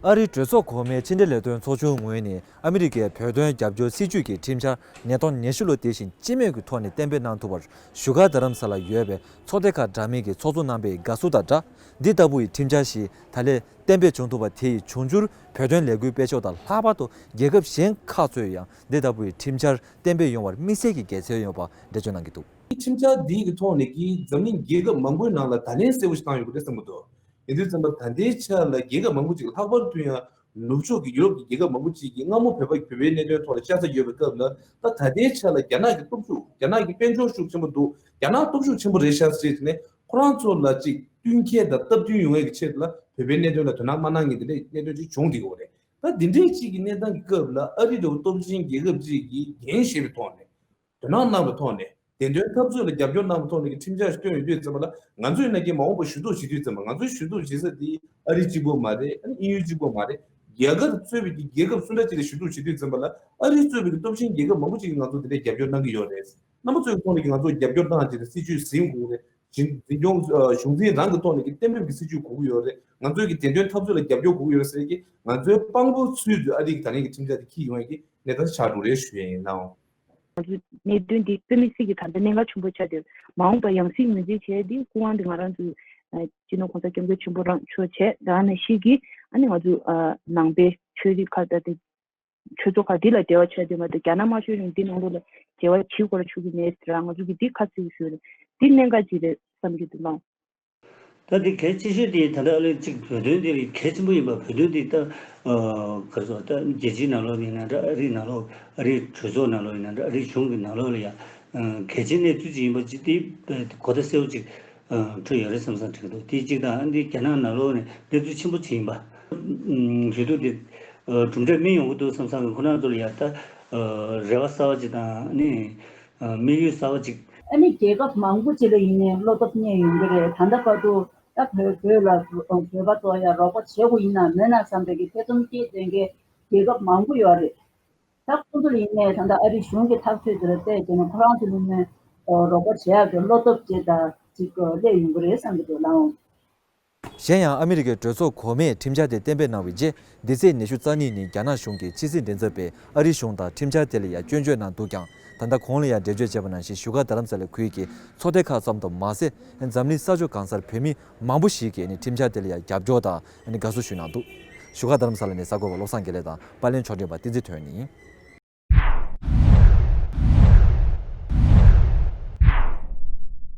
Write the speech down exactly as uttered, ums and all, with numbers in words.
ཨ་རིའི་གྲོས་ཚོགས་གོང་མའི་ཕྱི་འབྲེལ་ལས་དོན་ཚོགས་ཆུང་ངོས་ནས་ཨ་མི་རི་ཀའི་བོད་དོན་རྒྱབ་སྐྱོར་སྲིད་བྱུས་ཀྱི་ཁྲིམས་འཆར་ཉིས་སྟོང་ཉི་ཤུ་ལོ་དེ་བཞིན་སྤྱི་མོས་ཀྱི་ཐོག་ནས་གཏན་འབེབས་གནང་ཐུབ་པར་བཞུགས་སྒར་རྡ་རམ་ས་ལར་ཡོད་པའི་ཚོགས་སྡེ་ཁག་འདྲ་མིན་གྱི་ཚོགས་གཙོ་རྣམ་པས་དགའ་བསུ་དང་སྦྲགས། འདི་ལྟ་བུའི་ཁྲིམས་འཆར་ཞིག་ད་ལན་གཏན་འབེབས་བྱུང་ཐུབ་པ་དེ་ཡིས་འབྱུང་འགྱུར་བོད་དོན་ལས་འགུལ་སྤེལ་ཕྱོགས་དང་ལྷག་པར་དུ་རྒྱལ་ཁབ་གཞན་ཁག་ཚོས་ཡང་འདི་ལྟ་བུའི་ཁྲིམས་འཆར་གཏན་འབེབས་ཡོང་བར་དམིགས་བསལ་གྱི་དགེ་མཚན་ཡོད་པ་འགྲེལ་བརྗོད་གནང་གི་འདུག། ཁྲིམས་འཆར་འདིའི་གི་ཐོག་ནས་ཀྱིས་འཛམ་གླིང་རྒྱལ་ཁབ་མང་པོའི་ནང་ལ་བརྡ་ལན་གསལ་པོ་ཞིག་བཏང་ཡོད་པ་རེད་བསམ་གྱི་འདུག། ཡིན་དུས་ཙམ་པ་ད་ལྟའི་ཆ་ལ་རྒྱལ་ཁབ་མང་པོ་ཅིག་ལྷག་པར་དུ་ཡང་ནུབ་ཕྱོགས་ཀྱི་ཡུ་རོབ་ཀྱི་རྒྱལ་ཁབ་མང་པོ་ཅིག་གིས་སྔ་མོ་བོད་པ་བོད་པའི་གནད་དོན་ཐོག་ལ་ཤ་ཚ་ཡོད་པའི་སྐབས་ལ། ད་ད་ལྟའི་ཆ་ལ་རྒྱ་ནག་གི་སྟོབས་ཤུགས། རྒྱ་ནག་གི་དཔལ་འབྱོར་ཤུགས་ཆེན་པོ་འདུག། རྒྱ་ནག་སྟོབས་ཤུགས་ཆེན་པོ་རེད་ཤག་ཟེར་དེ་ནས་ཁོ་རང་ཚོ་ལ་ཅིག་བསྟུན་མཁས་དང་སྟབས་བསྟུན་ཡོང་ཡས་ཀྱི་ཆེད་དུ་ལ་བོད་པའི་གནད་དོན་ལ་དོ་སྣང་མ་གནང་མཁན་དེ་འདྲའི་གནད་དོན་ཅིག་བྱུང་བསྡད་ཡོད་རེད། ད་འདི་འདྲའི་ཅིག་གི་གནས་སྟངས་ཀྱི་སྐབས་ལ་ཨ་རི་འདྲ་བོ་སྟོབས་ཆེན་རྒྱལ་ཁབ་ཅིག་གིས་འགན་བཞེས་པའི་ཐོག་ནས། དོ་སྣང་གནང་བའི་ཐོག་ནས། བདེན་དོན་འཐབ་རྩོད་ལ་རྒྱབ་སྐྱོར་གནང་བའི་ཐོག་ནས་ཀྱི་ཁྲིམས་འཆར་ཞིག་བཏོན་ཡོད་དུས་ཙམ་པ་ལ། ང་ཚོ་ཡིན་ན་ཀྱང་མ་འོངས་པར་ཞུ་གཏུག་བྱེད་དུས་ཙམ་པ། ང་ཚོའི་ཞུ་གཏུག་བྱེད་ས་དེ་ཨ་རི་གཅིག་པོ་མ་རེད། ཨ་ནི་དབྱིན་ཡུལ་གཅིག་པོ་མ་རེད། རྒྱ་གར་གཙོས་པའི་ཀྱི་རྒྱལ་ཁབ་སུ་འདྲ་ཅིག་ལ་ཞུ་གཏུག་བྱེད་དུས་ཙམ་པ་ལ། ཨ་རི་གཙོས་པའི་ཀྱི་སྟོབས་ཆེན་རྒྱལ་ཁབ་མང་པོ་ཅིག་གིས་ང་ཚོ་དེ་འདྲའི་རྒྱབ་སྐྱོར་གནང་གི་ཡོད་རེད། རྣམ་པ་ཚོའི་ཐོག་ནས་ཀྱི་ང་ཚོ་རྒྱབ་སྐྱོར་གནང་བྱས་ཏེ་སྲིད་བྱུས་ཟིན་དགོས་རེད། འཛིན་སྐྱོང་། གཞུང་འཛིན་རང་གི་ཐོག་ནས་ཀྱི་གཏན་འབེབས་ཀྱི་སྲིད་བྱུས་དགོས་ཀྱི་ཡོད་རེད། ང་ཚོའི་ཀྱི་བདེན་དོན་འཐབ་རྩོད་ལ་རྒྱབ་སྐྱོར་དགོས་ཀྱི་ཡོད་རེད་ཟེར་གྱི་ང་ཚོའི་དཔང་པོ་ཚུལ་དུ་ཨ་རི་གི་ད་ལན་གྱི་ཁྲིམས་འཆར་དེ་འཁྱེར་ཡོང་ཡས་ཀྱི་གནས་སྟངས་ཆགས་འགྲོ་རེད་ཞུ་ཡས་ཡིན་ནའང་། ང་ཚོའི་གནད་དོན་འདི་དཔེ་མི་སྲིད་ཀྱི་ད་ལྟ་གནད་འགག་ཆེན་པོ་ཆགས་ཏེ། མ་འོངས་པར་ཡང་སྲིད་ངོས་འཛིན་བྱས་ཏེ་སྐུ་དབང་འདི་ང་རང་ཚོའི་ཨ་སྤྱི་ནོར་༸གོང་ས་༸སྐྱབས་མགོན་ཆེན་པོ་རང་མཆོག་བྱས། ད་ནང་བཞིན་གྱི་ཨ་ནི་ང་ཚོ་ཨ་ནང་པའི་ཆོས་རིག་ཁག་ད་ལྟ་ཆོས་ཚོགས་ཁག་འདི་ལ་འབྲེལ་བ་ཆགས་ཏེ་མ་གཏོགས་རྒྱ་ནག་དམར་ཤོག་གཞུང་འདི་ནང་ལོགས་ལ་འབྲེལ་བ་བྱེད་དགོས་ར་ཆོག་གི་མེད་ཟེར་ར། ང་ཚོ་གི་འདི་ཁ་གསལ་གྱི་ཞུ་རེད། འདི་གནད་འགག་ཅིག་རེད་བསམ་གྱི་འདུག་ལགས། ད་འདི་གལ་ཆེ་ཤོས་དེ་ད་ལྟ་ཨ་ལེ་གཅིག་བོད་དོན་འདི་གལ་ཆེན་པོ་ཡིན་པ། བོད་དོན་འདི་ད་ཨ་ག་རེ་ཟེར། ད་རྒྱལ་སྤྱིའི་ནང་ལོགས་ཡིན་ན་འདྲ། ཨ་རིའི་ནང་ལོགས། ཨ་རིའི་གྲོས་ཚོགས་ནང་ལོགས་ཡིན་ན་འདྲ། ཨ་རིའི་གཞུང་གི་ནང་ལོགས་ལ་ཡང་ཨ་གལ་ཆེའི་གནས་ཚུལ་ཅིག་ཡིན་པ་ཅིག་དེ་གོ་བརྡ་གསལ་པོ་ཅིག་ཨ་འཕྲོད་ཡོད་རེད་བསམ་བསམ་དྲན་གྱི་འདུག། དེ་གཅིག་དང་། ཨ་འདི་རྒྱ་ནག་ནང་ལོགས་ནས་གནས་ཚུལ་ཆེན་པོ་ཅིག་ཡིན་པ། ཨ་ཞུ་གཏུག་དེ་ཨ་གྲུབ་འབྲས་སྨིན་ཡོང་གི་འདུག་བསམ་བསམ་གྱི། ཁོ་རང་ཚོ་ལ་ཡང་ད་ཨ་རེ་བ་གསར་པ་ཅིག་དང་། ཨ་ནི་ཨ་དམིགས་ཡུལ་གསར་པ་ཅིག། ཨ་ནི་རྒྱལ་ཁབ་མང་པོ་ཅིག་ལ་ཡིན་ནའི་བློ་སྟོབས་རྙེད་ཡོང་གི་རེད། ད་ལྟ་བར་དུ་ད་བོད་བོད་ལ་བོད་པ་ཚོ་ཡང་རོགས་པ་བྱེད་དགོས་ཡིན་ན་མེད་ན་བསམ་པའི་གི་ཐེ་ཚོམ་སྐྱེས་བསྡད་མཁན་རྒྱལ་ཁབ་མང་པོ་ཡོད་རེད། ད་ཁོང་ཚོ་ལ་ཡིན་ནའི་ད་ལྟ་ཨ་རི་གཞུང་གི་ཐག་གཅོད་དེ་ལ་བལྟས་བྱས་ན་ཁོ་རང་ཚོ་ལ་ནས་རོགས་པ་བྱེད་ཡག་གི་བློ་སྟོབས་ཅིག་ད་ཅིག་སླེབས་ཡོང་གི་རེད་བསམ་གི་འདུག་ལགས། གཞན་ཡང་ཨ་མི་རི་ཀའི་གྲོས་ཚོགས་གོང་མས་ཁྲིམས་འཆར་དེ་གཏན་འབེབས་གནང་བའི་རྗེས། འདི་ཚེས་ཉི་ཤུ་རྩ་གཉིས་ཉིན་རྒྱ་ནག་གཞུང་གི་ཕྱི་སྲིད་མགྲིན་ཚབ་པས་ཨ་རིའི་གཞུང་དང་ཁྲིམས་འཆར་དེ་ལ་ཡང་སྐྱོན་བརྗོད་གནང་འདུག་ཀྱང་། ད་ལྟ་གོང་ལ་ཡང་འགྲེལ་བརྗོད་བྱས་པ་ནང་བཞིན་བཞུགས་སྒར་རྡ་རམ་ས་ལའི་ཁུལ་གྱི་ཚོགས་སྡེ་ཁག་ཙམ་དུ་མ་ཟད། འཛམ་གླིང་ས་ཕྱོགས་གང་སར་བོད་མི་མང་པོ་ཞིག་གིས་ནི་ཁྲིམས་འཆར་དེ་ལ་ཡང་རྒྱབ་སྐྱོར་དང་ནི་དགའ་བསུ་ཞུས་གནང་འདུག། བཞུགས་སྒར་རྡ་རམ་ས་ལ་ནས་གསར་འགོད་པ་བློ་བཟང་དགེ་ལེགས་དང་པར་ལེན་ཕྱོགས་སྒྲིག་པ་བསྟན་འཛིན་དོན་གཉིས་ཡིན།